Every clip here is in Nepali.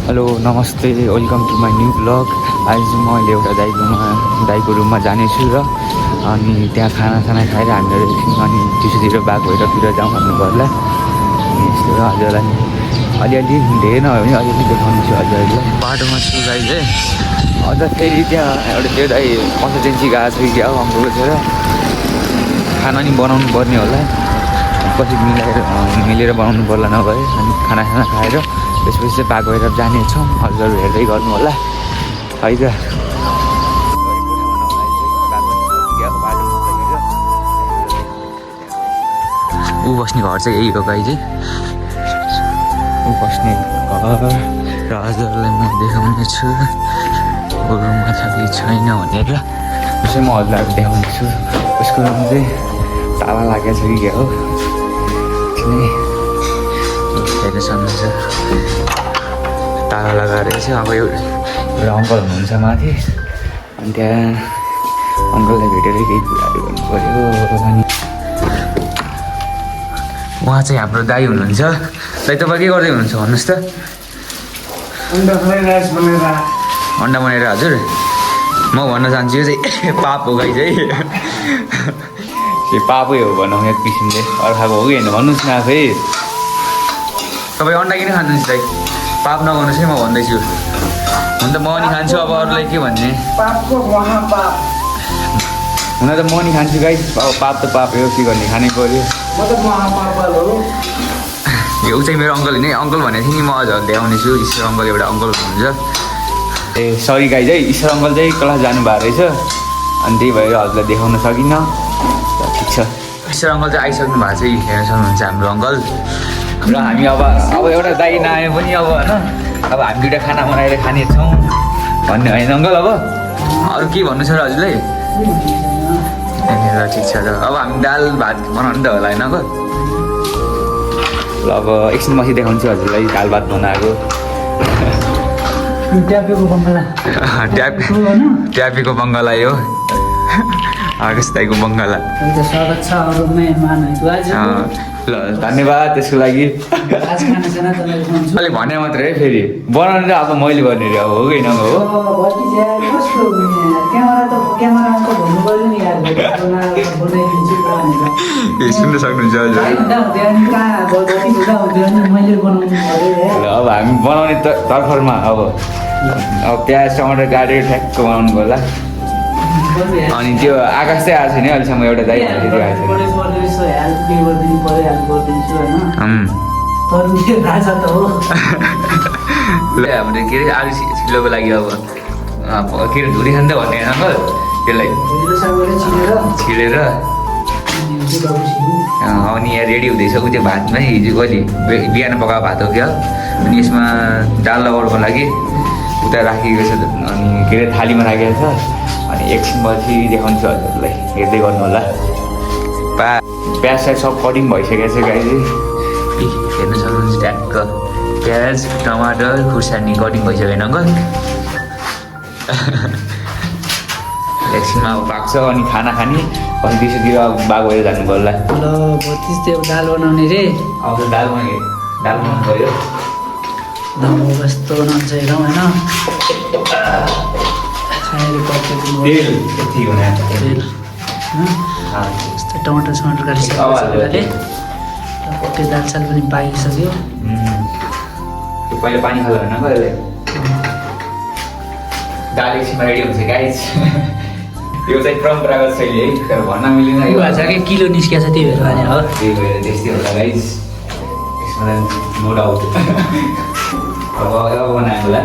हेलो नमस्ते welcome to my new blog. आज म अहिले एउटा दाइको रुममा जानेछु र अनि त्यहाँ खाना खाएर हामीहरू एकछिन अनि चिसोतिर बाघ भैरवतिर जाउँ भन्नुभयो अनि यस्तो हजुरलाई अलिअलि धेरै नभए पनि अलिअलि देखाउनु छु हजुरहरूलाई। बाटोमा छु गाई चाहिँ अझ फेरि त्यहाँ एउटा त्यो दाइ कन्सल्टेन्सी गएको छ कि क्या हो अङ्कलको छोरा खाना नि बनाउनु पर्ने होला पछि मिलेर बनाउनु पर्ला नभए अनि खाना खाएर त्यसपछि चाहिँ बाघ भैरव जानेछौँ। हजुरहरू हेर्दै गर्नु होला है त। ऊ बस्ने घर चाहिँ यही हो गाई चाहिँ ऊ बस्ने घर र हजुरहरूलाई म देखाउने छु रुममा छ कि छैन भनेर त्यसै म हजुरलाई देखाउँछु। उसको रुम चाहिँ ताला लागेको छ कि क्या हो हेर्नु सक्नुहुन्छ ताला लगाएर चाहिँ अब एउटा अङ्कल हुनुहुन्छ माथि अनि त्यहाँ अङ्कललाई भेटेर केही कुराहरू गर्नु पऱ्यो अनि उहाँ चाहिँ हाम्रो दाइ हुनुहुन्छ। दाइ तपाईँ के गर्दै हुनुहुन्छ भन्नुहोस् त। अन्डा बनाएर हजुर म भन्न चाहन्छु यो चाहिँ पाप हो गाई चाहिँ यो पापै हो भनौँ एक किसिमले अर्काको हो कि होइन भन्नुहोस् न आफै। तपाईँ अन्डा किन खानुहुन्छ दाइ पाप नगर्नुहोस् है म भन्दैछु। हुन त म नि खान्छु अब अरूलाई के भन्ने हुन त म नि खान्छु गाई अब पाप त पाप हो के गर्ने खानै पऱ्यो। यो चाहिँ मेरो अङ्कल होइन अङ्कल भनेको थिएँ नि म अझ ल्याउने छु ईश्वर अङ्कल एउटा अङ्कल हुनुहुन्छ। ए सरी गाई चाहिँ ईश्वर अङ्कल चाहिँ क्लास जानुभएको रहेछ अनि त्यही भएर हजुरलाई देखाउन सकिनँ। ठिक छ ईश्वर अङ्कल चाहिँ आइसक्नु भएको छ हेर्न सक्नुहुन्छ हाम्रो अङ्कल र हामी अब एउटा दाइ नआए पनि अब होइन अब हामी दुइटा खाना बनाएर खानेछौँ भन्ने होइन अङ्कल। अब अरू के भन्नु छ र हजुरलाई ल ठिक छ ल अब हामी दाल भात बनाउनु त होला होइन अङ्कल। ल अब एकछिन पछि देखाउँछु हजुरलाई दाल भात बनाएको ट्यापीको बङ्गला यो आकाश दाइको बङ्गला। स्वागत छ अरू मेहमानहरूको आज ल धन्यवाद त्यसको लागि। अलिक भने मात्रै है फेरि बनाउनु त अब मैले गर्ने रे अब हो कि होइन हो सुन्नु सक्नुहुन्छ हजुर। ल अब हामी बनाउने तर्खरमा अब प्याज टमाटर काटेर ठ्याक्क बनाउनु पर्ला अनि त्यो आकाश चाहिँ आएको छैन अहिलेसम्म एउटा दाइ हाम्रो के अरे आलु छिल्लोको लागि अब के अरे धुरी खान्छ भन्ने अङ्कल त्यसलाई छिलेर अनि यहाँ रेडी हुँदैछ उ त्यो भातमै हिजो कहिले बिहान पकाएको भात हो क्या अनि यसमा दाल लगाउनुको लागि उता राखिएको छ अनि के अरे थालीमा राखेको छ अनि एकछिनपछि देखाउँछु हजुरलाई हेर्दै गर्नु होला। प्याज सायद सब कटिङ भइसकेको छ गाई चाहिँ हेर्नु सक्नुहुन्छ ट्याक्क प्याज टमाटर खुर्सानी कटिङ भइसक्यो होइन अङ्कल। एकछिनमा अब पाक्छ अनि खाना खाने पछि दिउँसोतिर अब बाघ भएर जानु पर्ला। ल त्यस्तै दाल बनाउने रे अब दाल बनाउनु पऱ्यो कस्तो बनाउँछ हेरौँ होइन टमाटर समाटर काटिसक्यो ओके दाल साल पनि पाकिसक्यो। पहिला पानी खाला होइन कहिले दाल एकछिनमा रेडी हुन्छ गाइस। यो चाहिँ परम्परागत शैली है तर भन्न मिलेन यो झ्याकै किलो निस्किएको छ त्यही भएर भने हो त्यही भएर त्यस्तै होला गाइस यसमा नो डाउट। अब बनाएको होला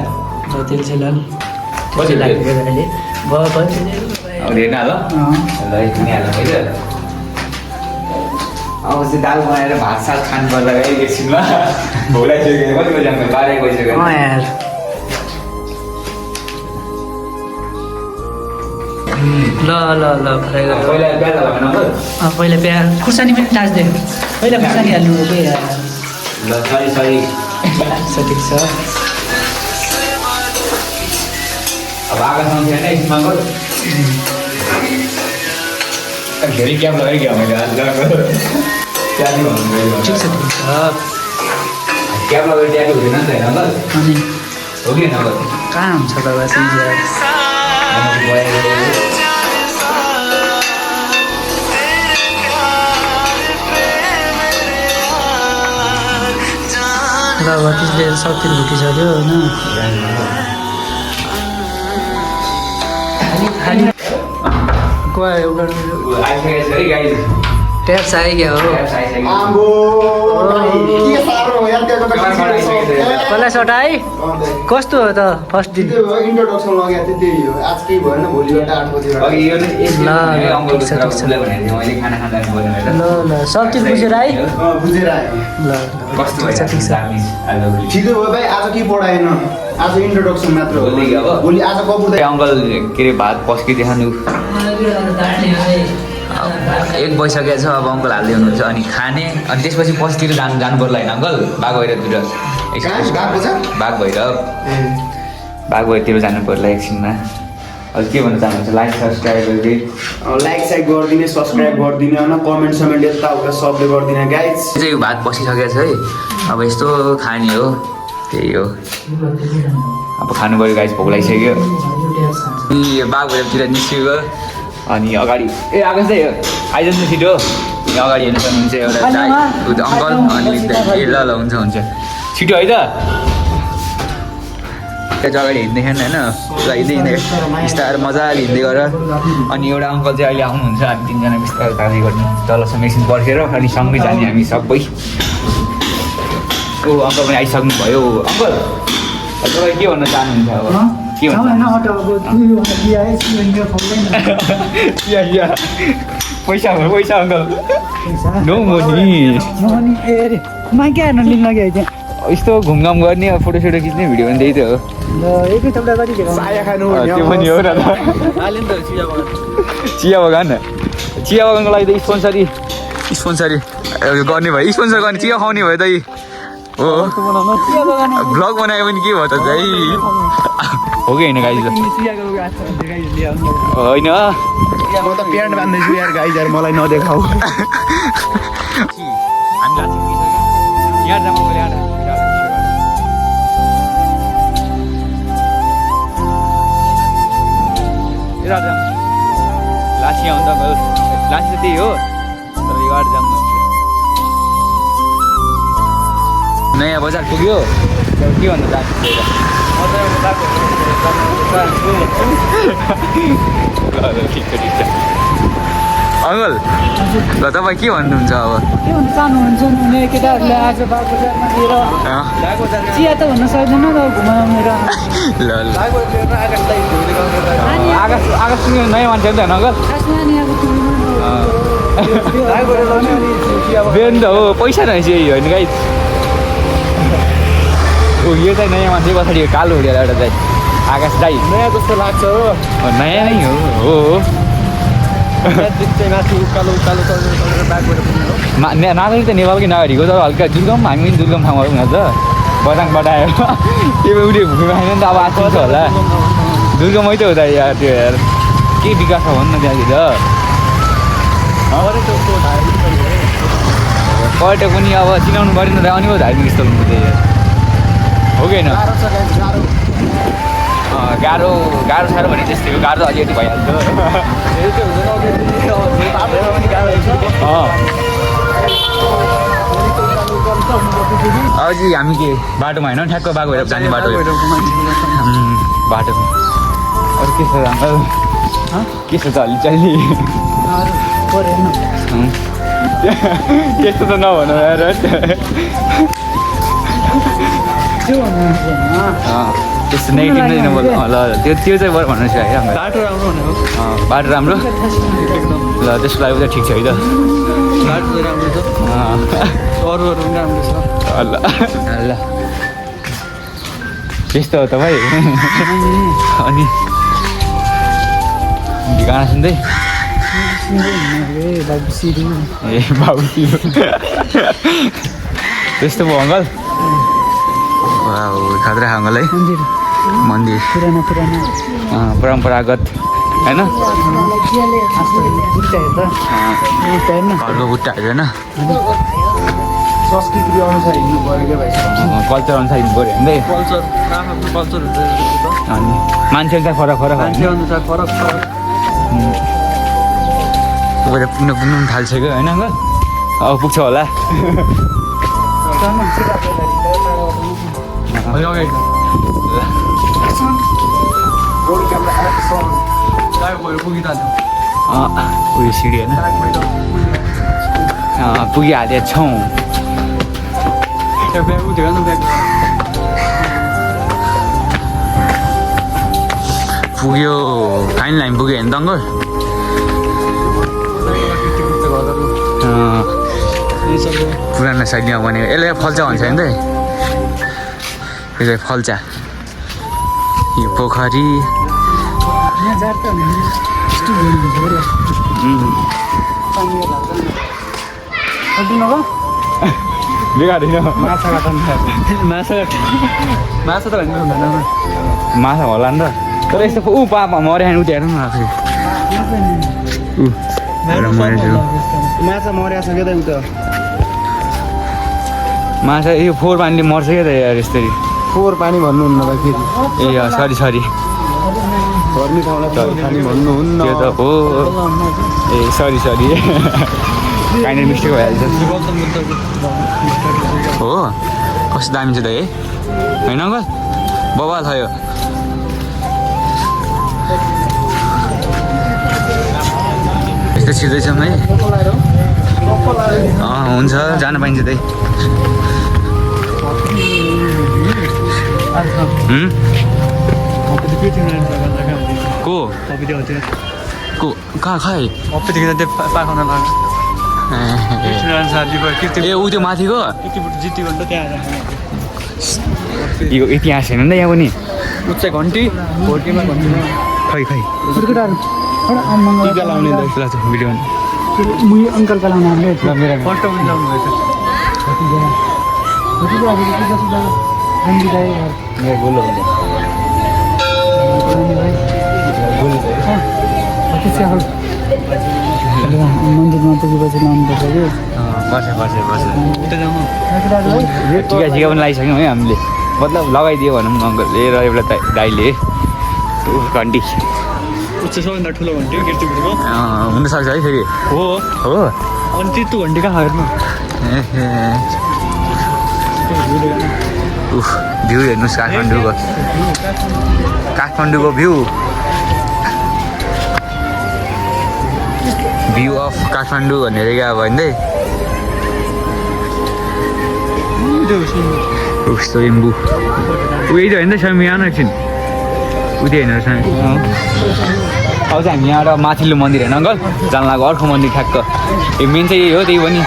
तेल सेल कति लाग्यो अहिले अब हेर्न ल ल एकछिन हाल्नु है त। अब चाहिँ दाल बनाएर भात सात खानु पर्दा गाई एकछिनमा भोलाइसक्यो कति बजी हाम्रो 12 बजिसक्यो यार। ल ल ल फ्राई गरेर पहिला प्याज हाल्नु न पहिला प्याज खुर्सानी पनि टाँच्दै पहिला खुर्सानी हाल्नु हो कि यार। ल सरी ठिक छ अब आगासँग छैन एकछिनमा धेरै क्याप लगाइगयो मैले आज ट्यापी भन्नु ठिक छ क्याप लगाएर ट्यापी हुँदैन नि त होइन अङ्कल। अनि हो कि होइन कहाँ हुन्छ तपाईँ ल भतिजले 70 भुटिसक्यो होइन एउटा ट्याप्स आइगयो हो कसलाई सटाइ कस्तो हो त फर्स्ट दिन इन्ट्रोडक्सन लगाएको थियो त्यही हो आज केही भएन भोलिबाट 8 बजेबाट ल सब चिज बुझेर आइ बुझेर आयो ल ठिकै भयो भाइ आज के पढाएन आज इन्ट्रोडक्सन मात्र हो भोलि आज कपुर अङ्कल के अरे भात पस्की देखाउनु 1 भइसकेको छ अब अङ्कल हाल्दै हुनुहुन्छ अनि खाने अनि त्यसपछि पछितिर जानु पर्ला होइन अङ्कल बाघ भैरवतिर बाघ भैरवतिर जानु पर्ला एकछिनमा अझ के भन्न चाहनुहुन्छ लाइक सब्सक्राइब गरिदिने सब्सक्राइब गरिदिने होइन कमेन्ट समेन्ट यताउता सबले गरिदिने गाइज चाहिँ यो भात पसिसकेको छ है अब यस्तो खाने हो त्यही हो अब खानु पऱ्यो गाइज भोक लागिसक्यो बाघ भैरवतिर निस्कियो अनि अगाडि आकाश दाइ आइजानु छिटो यहाँ अगाडि हेर्नु सक्नुहुन्छ एउटा अङ्कल अनि ल हुन्छ छिटो है त त्यहाँ अगाडि हिँड्दैखेन होइन हिँड्दै बिस्तारो मजाले हिँड्दै गर अनि एउटा अङ्कल चाहिँ अहिले आउनुहुन्छ हामी 3 जना बिस्तारो जाँदै गर्ने तलसम्म एकछिन पर्खेर अनि सँगै जाने हामी सबै ओ अङ्कल पनि आइसक्नु भयो अङ्कल तपाईँ के भन्न चाहनुहुन्छ अब के भन्छ पैसा अङ्कल नो मनी यस्तो घुमघाम गर्ने फोटोसोटो खिच्ने भिडियो पनि त्यही त हो त्यो पनि हो र चिया बगानको लागि त स्पोन्सरी गर्ने भयो स्पोन्सर गर्ने चिया खुवाउने भयो त हो भ्लग बनायो भने के भयो त चाहिँ हो कि होइन गाइज होइन म त प्यान्ट बान्दैछु यार गाइज यार मलाई नदेखाऊ लाठी आउँदा लाठी त त्यही हो तर यो आठ जाम नयाँ बजार पुग्यो के भन्नु ठिक छ अङ्कल ल तपाईँ के भन्नुहुन्छ अब के भन्न चाहनुहुन्छ भने केटाहरूले आज बागबजारमा लिएर चिया त भन्न सक्दैन र घुमाउनु ल आकाश नयाँ मान्छे नि त होइन अङ्कल बेन त हो पैसा रहेछ यही होइन गाई ओ यो चाहिँ नयाँ मान्छे पछाडि कालो हुँदैन एउटा चाहिँ आकाश दाई नयाँ जस्तो लाग्छ हो नयाँ नै हो नागरिक त नेपालकै नागरिक हो तर हल्का दुर्गम हामी पनि दुर्गम ठाउँमा हुँदा त बदाङबाट आयो त्यो उसले भूमिमा आएन नि त अब आएको छ होला दुर्गमै त हो त यार त्यो यार के विकास छ भन्नु न त्यहाँतिर पर्यटक पनि अब चिनाउनु पऱ्यो नि त अनि पो धार्मिक स्थल हुन्छ त्यही हो कि होइन गाह्रो साह्रो भने त्यस्तै हो गाह्रो त अलिकति भइहाल्छ अझै हामी के बाटोमा होइन ठ्याक्क बाघ भएर जाने बाटो बाटो अरू के छ अङ्कल के छ त अलिचाली त्यस्तो त नभन यार त्यस्तो नेगेटिभ नै नबोल ल त्यो चाहिँ बरु भन्नुहोस् है बाटो राम्रो भनेको बाटो राम्रो ल त्यसको लागि चाहिँ ठिक छ है त बाटो राम्रो छ अरू पनि राम्रो छ ल ल त्यस्तो हो त भाइ अनि गाना सुन्दै ए बाबु त्यस्तो भयो अङ्कल खतरा अङ्कल है मन्दिर परम्परागत होइन घरको बुट्टाहरू होइन संस्कृति अनुसार हिँड्नु पऱ्यो क्या भाइ कल्चर अनुसार हिँड्नु पऱ्यो हेर्दै कल्चर आफ्नो कल्चर हुन्छ अनि मान्छे अनुसार फरक फरक मान्छे अनुसार फरक फरक पुग्नु पुग्नु पनि थालिसक्यो होइन अङ्कल अब पुग्छ होला उयो सिडी होइन पुगिहालेको छौँ पुग्यो फाइन लाइन पुग्यो होइन त अङ्कल पुरानो शैलीमा बनेको यसलाई फल्चा भन्छ होइन त यसलाई फल्चा यो पोखरी बेकार होइन माछा त भन्नु हुँदैन माछा होला नि त तर यस्तो पापा मर्यो भने उठ्याएर न फेरि माछा मर्या छ क्या त उता माछा यो फोहोर पानीले मर्छ क्या त यार यसरी फोहोर पानी भन्नुहुन्न भाइ फेरि ए सरी सरी घर्मी ठाउँलाई फोहोर पानी भन्नुहुन्न त्यो त हो ए सरी सरी काइन्ड मिस्टेक भइहाल्छ हो कस्तो दामी छ त है होइन अङ्कल बबाल छ यो यस्तो छिर्दैछौँ है हुन्छ जान पाइन्छ त्यही को कहाँ खै ए ऊ त्यो माथिको यो इतिहास हेर्नु नि त यहाँ पनि घन्टी खै खै टिका लाउने भिडियो अङ्कलका लाउनु हामीले फर्स्ट पनि लाउनु भएछ मन्दिरमा पुगेपछि लाउनुपर्छ कि टिका सिका पनि लगाइसक्यौँ है हामीले मतलब लगाइदियो भनौँ अङ्कल र एउटा दाइले घन्टी सबभन्दा ठुलो घन्टी हो कीर्तिपुरको हुनसक्छ है फेरि हो हो अनि त्यो घन्टी कहाँ हेर्नु भ्यू हेर्नुहोस् काठमाडौँको भ्यू भ्यू अफ काठमाडौँ भनेर क्या अब भन्दै स्वयम्बु उयो त होइन त स्वयम्बु यहाँ एकछिन उयो होइन अब चाहिँ हामी यहाँ एउटा माथिल्लो मन्दिर होइन अङ्कल जान लाग्यो अर्को मन्दिर ठ्याक्क यो मेन चाहिँ यही हो त्यही पनि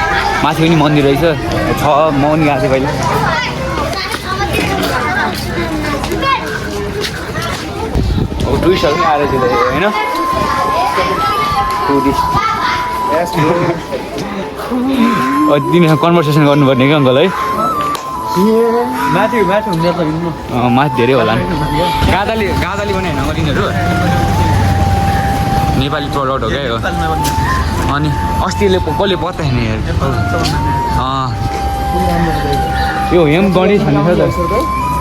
माथि पनि मन्दिर रहेछ छ म पनि गएको थिएँ पहिला अब टुरिस्टहरू पनि आएर चाहिँ होइन टुरिस्ट तिमीसँग कन्भर्सेसन गर्नुपर्ने क्या अङ्कल है माथि माथि हुन्छ त हिँड्नु माथि धेरै होला नि गादाली पनि होइन तिनीहरू नेपाली प्रडक्ट हो क्या यो अनि अस्तिले कसले पत्ता छैन यो हेम गणी छ नि त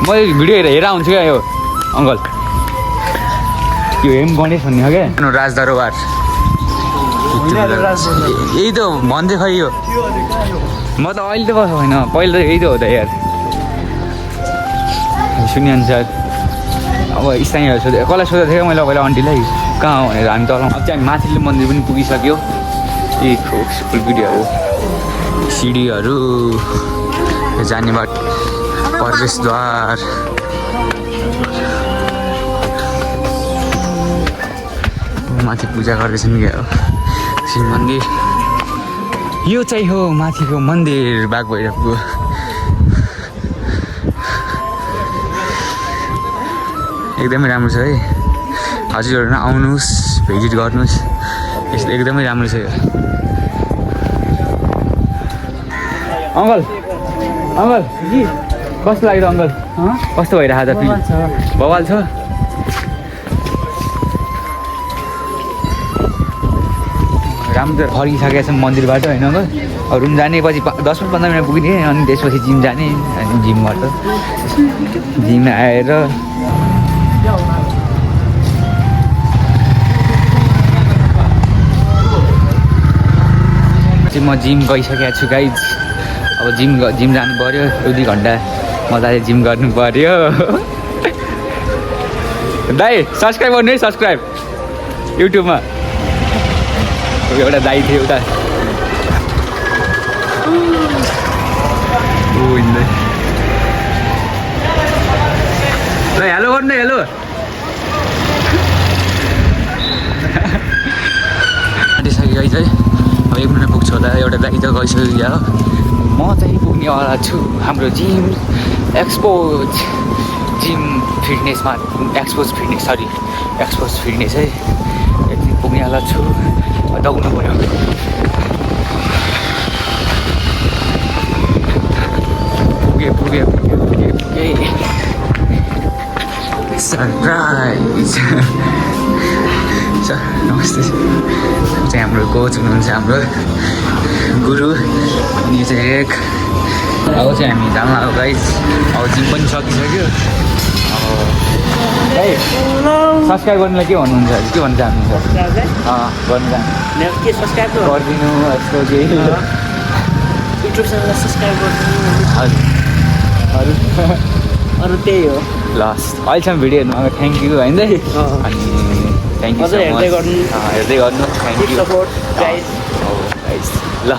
मैले भिडियो हेरेर हुन्छु क्या यो अङ्कल यो हेम गणेश भन्ने हो क्या राजदरबार यही त भन्दै खै यो म त अहिले त बस्छु होइन पहिला त यही त हो त यार सुनिअनुसार अब स्थानीयहरू सोधेँ कसलाई सोधेको थिएँ मैले पहिला आन्टीलाई कहाँ हो भनेर हामी तल अब चाहिँ हामी माथिल्लो मन्दिर पनि पुगिसक्यो यी फुल भिडियोहरू सिडीहरू जाने बाट प्रवेशद्वार माथि पूजा गर्दैछन् क्या हो शिव मन्दिर यो चाहिँ हो माथिको मन्दिर बाघ भैरवको एकदमै राम्रो छ है हजुरहरू न आउनुहोस् भिजिट गर्नुहोस् यस्तो एकदमै राम्रो छ यो अङ्कल अङ्कल कस्तो लाग्यो त अङ्कल कस्तो भइरहेको छ बवाल छ राम्रो फर्किसकेको छ मन्दिरबाट होइन अङ्कल रुम जाने पछि 10-15 मिनट पुग्ने अनि त्यसपछि जिम जाने अनि जिमबाट जिम आएर चाहिँ म जिम गइसकेको छु गाइज अब जिम जानु पऱ्यो 1-2 घन्टा मजाले जिम गर्नु पऱ्यो दाइ सब्सक्राइब गर्नु है सब्सक्राइब युट्युबमा एउटा दाइ थियो उता ल हेलो गर्नु है हेलो आँटिसक्यो गाइज है अब 1 मिनट पुग्छ होला एउटा दाइ त गइसक्यो म चाहिँ पुग्नेवाला छु हाम्रो जिम एक्सपोज फिटनेस है यति पुग्नेवाला छु दौड्नु पऱ्यो पुगे सरप्राइज नमस्ते चाहिँ हाम्रो कोच हुनुहुन्छ हाम्रो गुरु अनि चाहिँ एक अब चाहिँ हामी जानु अब गाइज अब जिम पनि सकिसक्यो भाइ सब्सक्राइब गर्नुलाई के भन्नुहुन्छ के भन्न चाहनुहुन्छ गर्नु चाहनु के सब्सक्राइब गरिदिनु यस्तो केही युट्युब च्यानल सब्सक्राइब गर्नु हजुर अरू त्यही हो लस अहिलेसम्म भिडियो हेर्नु थ्याङ्क यू होइन अनि थ्याङ्क यू हेर्दै गर्नु हेर्दै गर्नु थ्याङ्क यू सपोर्ट गाइस ल